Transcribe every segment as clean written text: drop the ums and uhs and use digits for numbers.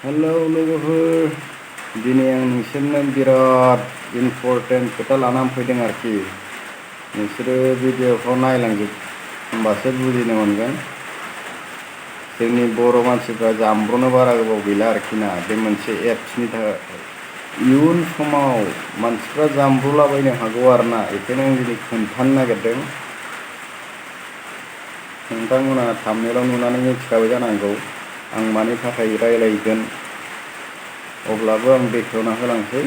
Hello लोगोफोर, दिनै आं नोंसोरनो बिराद इम्परटेन्ट खोथा लानानै फैदों आरोखि। नोंसोरो भिडिअखौ नायलांजोब होमबासो बुजिनो मोनगोन। जोंनि बर' मानसिफ्रा जामब्रनो बारा गोबाव गैला आरोखि ना, बे मोनसे एप्सनि थाखाय। इयुन समाव मानसिफ्रा जामब्रलाबायनो हागौ आरोना, बेखायनो आं दिनै खोन्थानो नागिरदों। नोंथांमोना थाम्बनेलाव नुनानै मिथिखाबाय जानांगौ आं मानि थाखाय रायलायगोन। अब्लाबो आं बेखेवना होलांसै।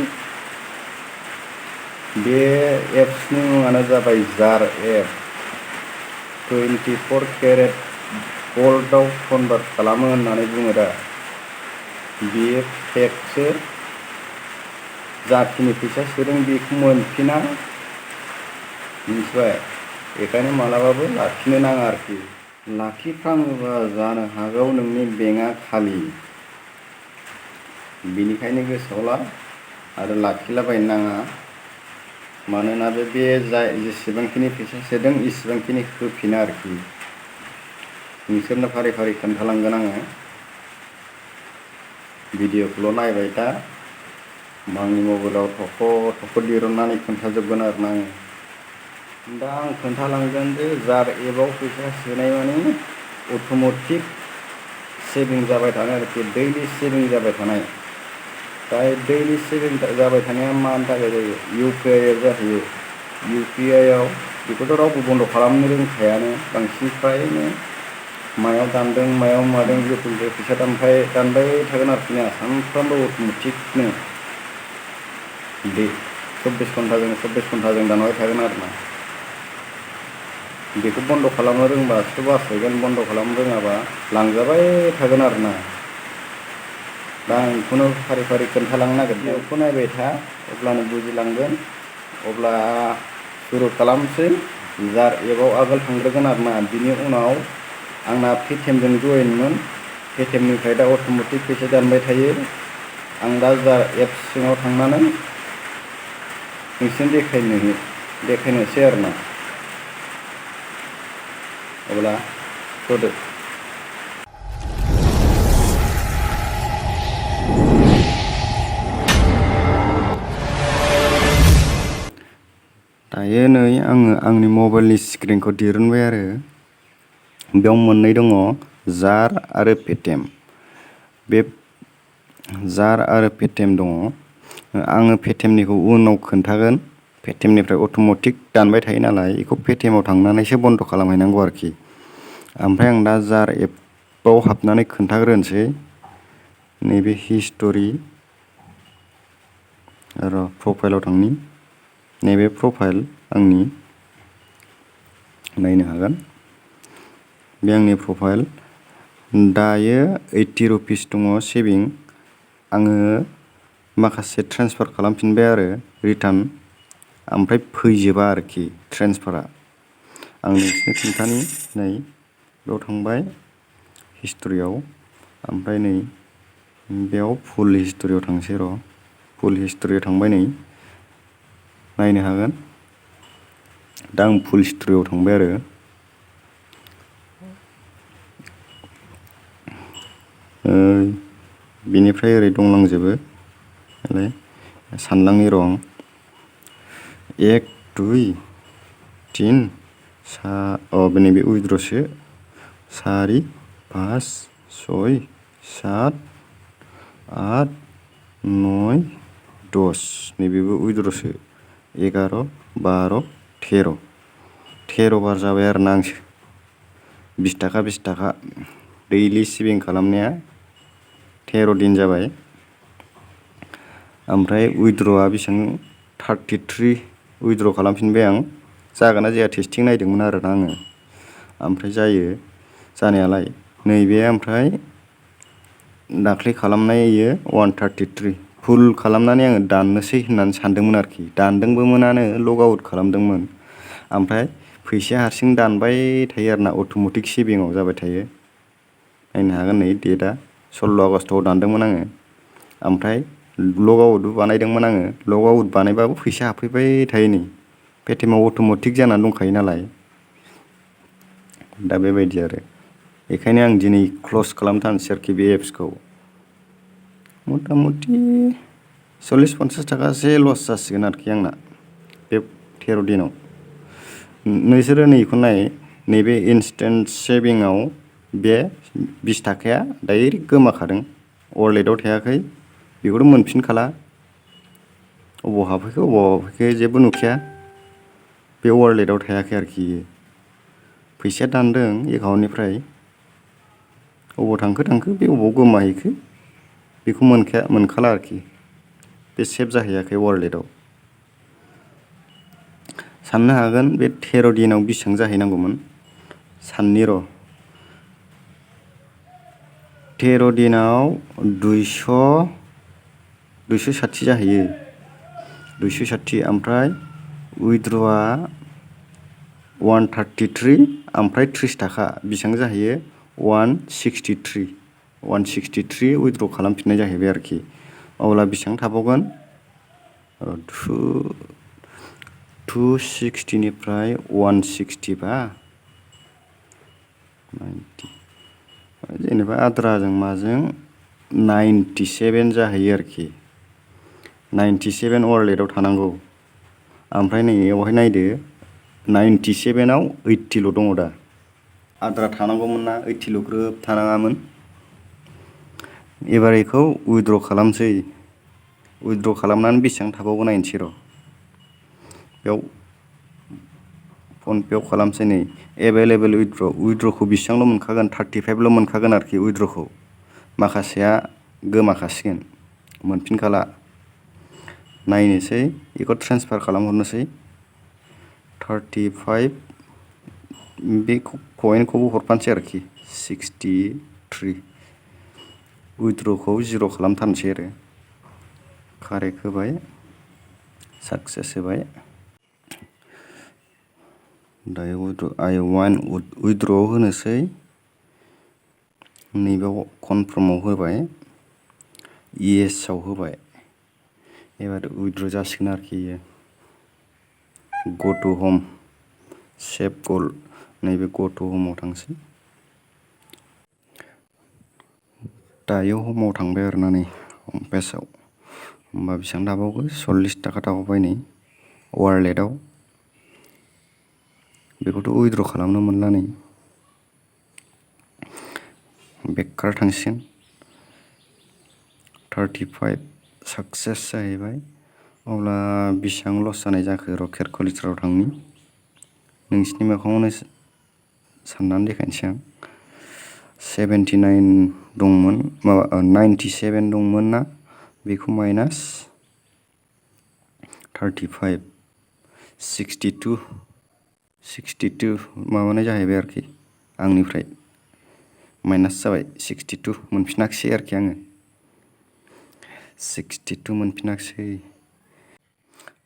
बे एप्सनि मुङानो जाबाय जार एप। 24 केरेट गल्डआव कनभार्ट खालामो होननानै बुङो दा। बेयो फेकसो। जाखिनि फैसा सोदों बेखौ मोनफिना, मिथिबाय? बेखायनो मालाबाबो लाखिनो नाङा आरोखि। लाखिफ्राङोबा जानो हागौ नोंनि बेंकआ खालि। बिनिखायनो गोसोआव ला आरो लाखिलाबायनो नाङा। मानोना बे जेसेबांखिनि फैसा सोदों इसेबांखिनि होफिना आरोखि। नोंसोरनो फारि फारि खोन्थालांगोन आङो। भिडिअखौल' नायबाय था। आंनि मबाइलाव थख' दिरुननानै खोन्थाजोबगोन आरोना आङो। दा आं खोन्थालांगोन जे जार एपआव फैसा सोनाय माने अट'मेटिक सेभिं जाबाय थानाय आरोखि, दैलि सेभिं जाबाय थानाय। दा दैलि सेभिं जाबाय थानाया मानि थाखाय जायो? UPI जाहैयो। UPI आव बेखौथ' रावबो बन्द' खालामनो रोंखायानो, बांसिन फ्रायनो मायाव दानदों मायाव मादों जेखुनु फैसा दानबाय थागोन आरोखि ना, सानफ्रामबो अट'मेटिकनो 24 घन्टाजों दानबाय थागोन आरोना। बेखौ बन्द' खालामनो रोंबासो बासायगोन, बन्द' खालामनो रोङाबा लांजाबाय थागोन आरोना। दा आं बेखौनो फारि फारि खोन्थालांनो नागिरदों। बेखौ नायबाय था, अब्लानो बुजिलांगोन। अब्ला सुरु खालामसै। जार एपआव आगोल थांग्रोगोन आरोना, बिनि उनाव आंना पेटिएमजों जइनमोन। पेटिएमनिफ्राय दा अट'मेटिक फैसा दानबाय थायो। आं दा जार एप सिङाव थांनानै नोंसोरनो देखायनोसै आरोना। अब्ला होदो। दायो नै आङो आंनि मबाइलनि स्क्रिनखौ दिरुनबाय आरो बेयाव मोननै दङ, जार आरो पेटिएम। बे जार आरो पेटिएम दङ। आङो पेटिएमनिखौ उनाव खोन्थागोन। पेटिएमनिफ्राय अट'मेटिक दानबाय थायो नालाय, बेखौ पेटिएमाव थांनानैसो बन्द' खालामहैनांगौ आरोखि। ओमफ्राय आं दा जार एपआव हाबनानै खोन्थाग्रोनोसै। नैबे हिस्ट'रि र' प्रफाइलाव थांनि। नैबे प्रफाइल आंनि, नायनो हागोन। बे आंनि प्रफाइल। दायो 80 रुपिस दङ सेभिं। आङो माखासे ट्रेन्सफार खालामफिनबाय आरो रिटार्न, ओमफ्राय फैजोबा आरोखि ट्रेन्सफारा। आं नोंसोरनो खोन्थानि। नै बेयाव थांबाय हिस्ट'रियाव, ओमफ्राय नै बेयाव फुल हिस्ट'रियाव थांसै र'। फुल हिस्ट'रियाव थांबाय, नै नायनो हागोन। दा आं फुल हिस्ट'रियाव थांबाय आरो बिनिफ्राय ओरै दंलांजोबो नालाय, सानलांनि र' आं। 1 2 3 नैबे उइद्र'सो 4 5 6 7 8 9 10, नैबेबो उइद्र'सो 11 12 13 बार जाबाय आरोना आंसो। 20 थाखा 20 थाखा दैलि सेभिं खालामनाया 13 दिन जाबाय। ओमफ्राय उइद्र'आ बेसेबां? 33 उइद्र' खालामफिनबाय आं। जागोन ना जाया टेस्टिं नायदोंमोन आरोना आङो। ओमफ्राय जायो जानायालाय। नैबे ओमफ्राय दाख्लै खालामनाय 133 फुल खालामनानै आङो दाननोसै होननानै सानदोंमोन आरोखि। दानदोंबोमोनानो, लग आउट खालामदोंमोन। ओमफ्राय फैसाया हारसिं दानबाय थायो आरोना, अट'मेटिक सेभिंआव जाबाय थायो। नायनो हागोन नै डेटआ 16 आगस्ट'आव दानदोंमोन आङो। ओमफ्राय लग आउटबो बानायदोंमोन आङो। लग आउट बानायबाबो फैसा हाबफैबाय थायो नै। पेटिएमाव अट'मेटिक जानानै दंखायो नालाय। दा बेबायदि आरो। बेखायनो आं दिनै क्ल'ज खालामथारनोसै आरोखि बे एप्सखौ। मथा मथि 40-50 थाखासो लस जासिगोन आरोखि आंना बे 13 दिनाव। नोंसोरो नैखौ नाय, नैबे इन्स्टेन्ट सेभिंआव बे 20 थाखाया डाइरेक्ट गोमाखादों, वालेटाव थायाखै, बेखौथ' मोनफिनखाला। अबाव हाबफैखो जेबो नुखाया, बे वालेटाव थायाखै आरोखि। फैसाया दानदों एकाउन्टनिफ्राय, अबाव थांखो बे अबाव गोमाहैखो बेखौ मोनखाला आरोखि, बे सेभ जाहैयाखै वालेटाव। साननो हागोन बे 13 दिनाव बेसेबां जाहैनांगौमोन, साननि र'। 13 दिनाव 260 जाहैयो, 260। ओमफ्राय उइथड्रआ 133, ओमफ्राय 30 थाखा, बेसेबां जाहैयो 163 उइथड्र खालामफिननाय जाहैबाय आरोखि। अब्ला बेसेबां थाबावगोन, 260 निफ्राय 160 बा 90, जेनेबा आद्राजों माजों 97 जाहैयो आरोखि। 97 वालेटाव थानांगौ। ओमफ्राय नै बेवहाय नायदो, 97आव 80ल' दङ दा। आद्रा थानांगौमोन ना, 80ल' ग्रोब थानाङामोन। एबार बेखौ उइथड्र खालामसै। उइथड्र खालामनानै बेसेबां थाबावगोन नायनोसै र'। बेयाव फनपेआव खालामसै नै, एभेलेबेल उइथड्रखौ बेसेबांल' मोनखागोन, 35ल' मोनखागोन आरोखि उइथड्रखौ। माखासेया गोमाखासिगोन, मोनफिनखाला। नायनोसै, बेखौ ट्रेन्सफार खालामहरनोसै। 35, बे कइनखौबो हरफानोसै आरोखि 63। उइथड्रखौ 0 खालामथारनोसै आरो। कारेक्ट होबाय, साक्सेस होबाय। दायो उइथड्रआव होनोसै, नैबेयाव कनफार्माव होबाय, येसआव होबाय। एबार उइथड्र जासिगोन आरोखि इयो। गो टु हम, सेभ गल, नैबे गो टु हमआव थांसै। दायो हमआव थांबाय आरोना, नै हम पेजआव। होमबा बेसेबां थाबावगौ, 40 थाखा थाबावबाय नै वालेटाव। बेखौथ' उइथड्र खालामनो मोनला नै, बेकार थांसिगोन। 35 साक्सेस जाहैबाय। अब्ला बेसेबां लस जानाय जाखो र' केलकुलेटराव थांनि, नोंसिनि मोखाङावनो साननानै देखायनोसै आं। 79 दंमोन, माबा 97 दंमोन ना, बेखौ माइनास 35, 62 माबानाय जाहैबाय आरोखि आंनिफ्राय, माइनास जाबाय 62 मोनफिनाखिसै आरोखि आङो, 62 मोनफिनाखिसै।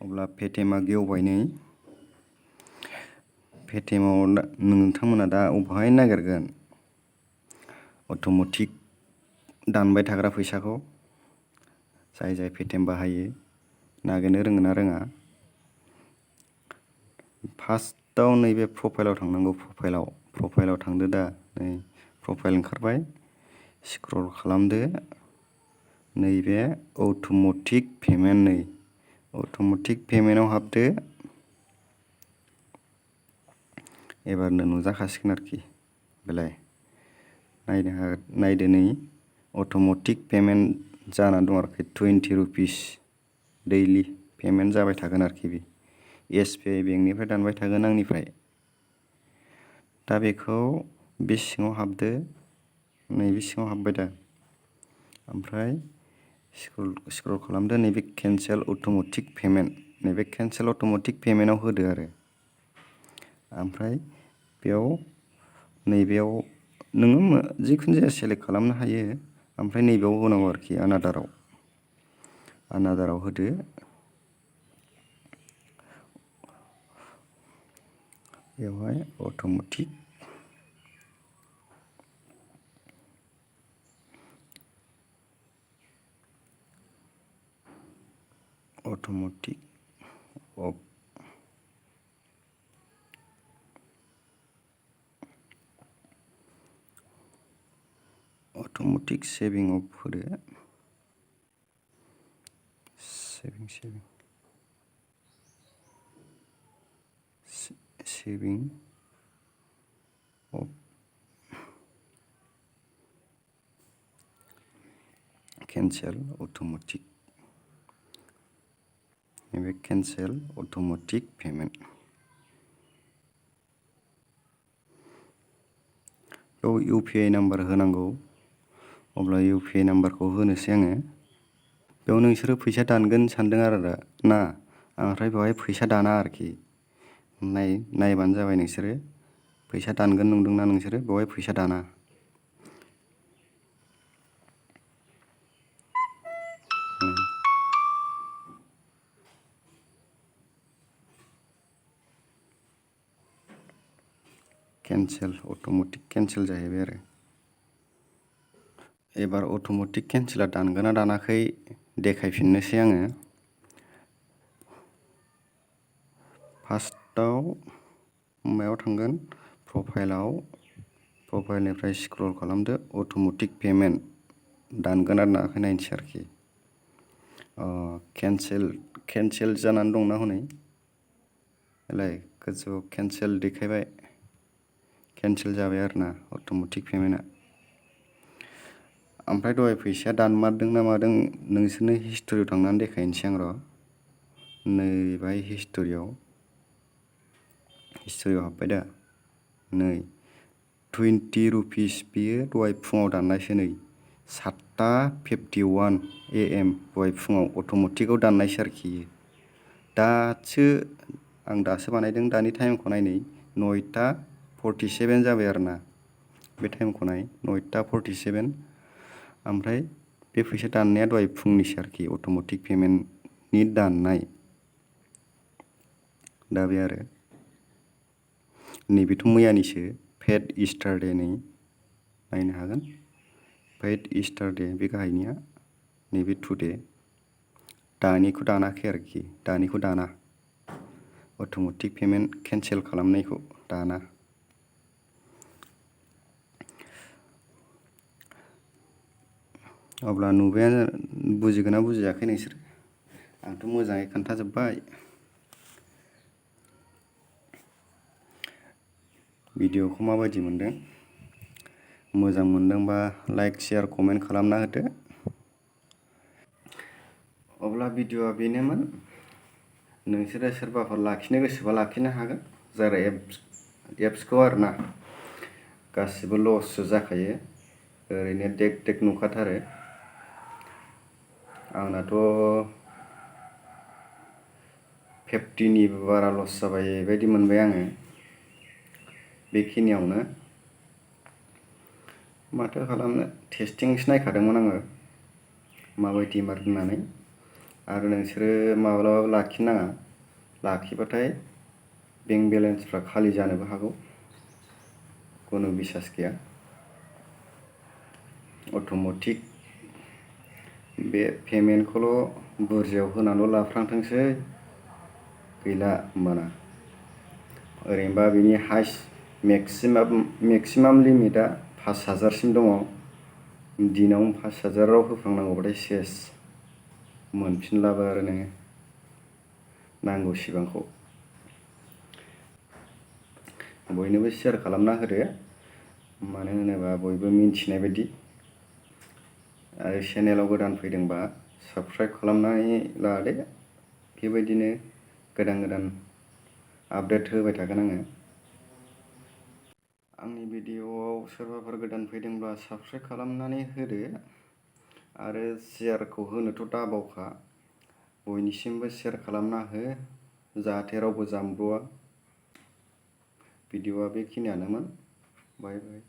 अब्ला पेटिएमआ गेवबाय नै। पेटिएमाव नोंथांमोना दा अबेहाय नागिरगोन अट'मेटिक दानबाय थाग्रा फैसाखौ? जाय पेटिएम बाहायो नागिरनो रोङो ना रोङा? फार्स्टआव नैबे प्रफाइलाव थांनांगौ, प्रफाइलाव थांदो दा, नै प्रफाइल ओंखारबाय, स्क्रल खालामदो, नैबे अट'मेटिक पेमेन्ट, नै अट'मेटिक पेमेन्टआव हाबदो। एबारनो नुजाखासिगोन आरोखि, बेलाय नायदो नै अट'मेटिक पेमेन्ट जानानै दं आरोखि, 20 रुपिस दैलि पेमेन्ट जाबाय थागोन आरोखि बे। एसबिआइ बेंकनिफ्राय दानबाय थागोन आंनिफ्राय। दा बेखौ बे सिङाव हाबदो, नैबे सिङाव हाबबाय दा, ओमफ्राय स्क्रल खालामदो, नैबे केन्सेल अट'मेटिक पेमेन्ट, नैबे केन्सेल अट'मेटिक पेमेन्टआव होदो आरो। ओमफ्राय बेयाव नैबेयाव नोङो जिखुनु जाया सेलेक्ट खालामनो हायो, ओमफ्राय नैबेयाव होनांगौ आरोखि, आनादाराव होदो। बेवहाय अट'मेटिक अट'मेटिक सेभिं अफ होदो। सेभिं केन्सेल अट'मेटिक नैबे केन्सेल अट'मेटिक पेमेन्ट बेयाव UPI नाम्बार होनांगौ अब्ला UPI नाम्बारखौ होनोसै आङो बेयाव नोंसोरो फैसा दानगोन सानदों आरो ना ओमफ्राय बेवहाय फैसा दाना आरोखि नायबानो जाबाय नोंसोरो फैसा दानगोन नंदोंना नोंसोरो बेवहाय फैसा दाना केन्सेल अट'मेटिक केन्सेल जाहैबाय आरो एबार अट'मेटिक केन्सेला दानगोना दानाखै देखायफिननोसै आङो फार्स्टआव मायाव थांगोन प्रफाइलनिफ्राय स्क्रल खालामदो अट'मेटिक पेमेन्ट दानगोना दानाखै नायनोसै आरोखि केन्सेल जानानै दंना हनै गोजौआव केन्सेल देखायबाय केन्सेल जाबाय आरोना अट'मेटिक पेमेन्टआ ओमफ्राय दहाय फैसाया दानमारदों ना मादों नोंसोरनो हिस्ट'रियाव थांनानै देखायनोसै आं र' नै बाहाय हिस्ट'रियाव हाबबाय दा नै 20 रुपिस बेयो दहाय फुङाव दाननायसो नै 7:51 AM दहाय फुङाव अट'मेटिकआव दाननायसो आरोखि आं दासो बानायदों दानि टाइमखौ नायनै 9:47 जाबाय आरोना बे टाइमखौ नाय 9:47 ओमफ्राय बे फैसा दाननाया दहाय फुंनिसो आरोखि अट'मेटिक पेमेन्टनि दाननाय दा बे आरो नैबेथ' मैयानिसो पेड इस्टारडे नै नायनो हागोन पेड इस्टारडे बे गाहायनिया नैबे टुडे दानिखौ दानाखै आरोखि दानिखौ दाना अट'मेटिक पेमेन्ट केन्सेल खालामनायखौ दाना अब्ला नुबायानो बुजिगोना बुजियाखै नोंसोर आंथ' मोजाङै खोन्थाजोब्बाय भिडिअखौ माबायदि मोनदों मोजां मोनदोंबा लाइक शेयार कमेन्ट खालामना होदो अब्ला भिडिअआ बेनोमोन नोंसोरो सोरबाफोर लाखिनो गोसोबा लाखिनो हागोन जारा एप्सखौ आरोना गासिबो लससो जाखायो ओरैनो देक नुखाथारो आंनाथ' 50निबो बारा लस जाबाय बायदि मोनबाय आङो बेखिनियावनो माथो खालामनो टेस्टिंसो नायखादोंमोन आङो माबायदि मार होननानै आरो नोंसोरो माब्लाबाबो लाखिनो नाङा लाखिबाथाय बेंक बेलेन्सफ्रा खालि जानोबो हागौ खुनु बिसास गैया अट'मेटिक बे पेमेन्टखौल' बुरजायाव होनानैल' लाफ्रांथोंसै गैला होमबाना ओरैनोबा बिनि हाइस्ट मेक्सिमाम लिमिटआ 5000सिम दङ दिनावनो 5000आव होफ्लांनांगौबाथाय सेस मोनफिनलाबो आरो नोङो नांगौसिबांखौ बयनोबो शेयार खालामना होदो मानो होनोबा बयबो मिन्थिनाय बायदि आरो चेनेलाव गोदान फैदोंबा साबस्क्राइब खालामनानै लादो बेबायदिनो गोदान आपडेट होबाय थागोन आङो आंनि भिडिअआव सोरबाफोर गोदान फैदोंब्ला साबस्क्राइब खालामनानै होदो आरो शेयारखौ होनोथ' दाबावखा बयनिसिमबो शेयार खालामना हो जाहाथे रावबो जामब्र'आ भिडिअआ बेखिनियानोमोन बाय बाय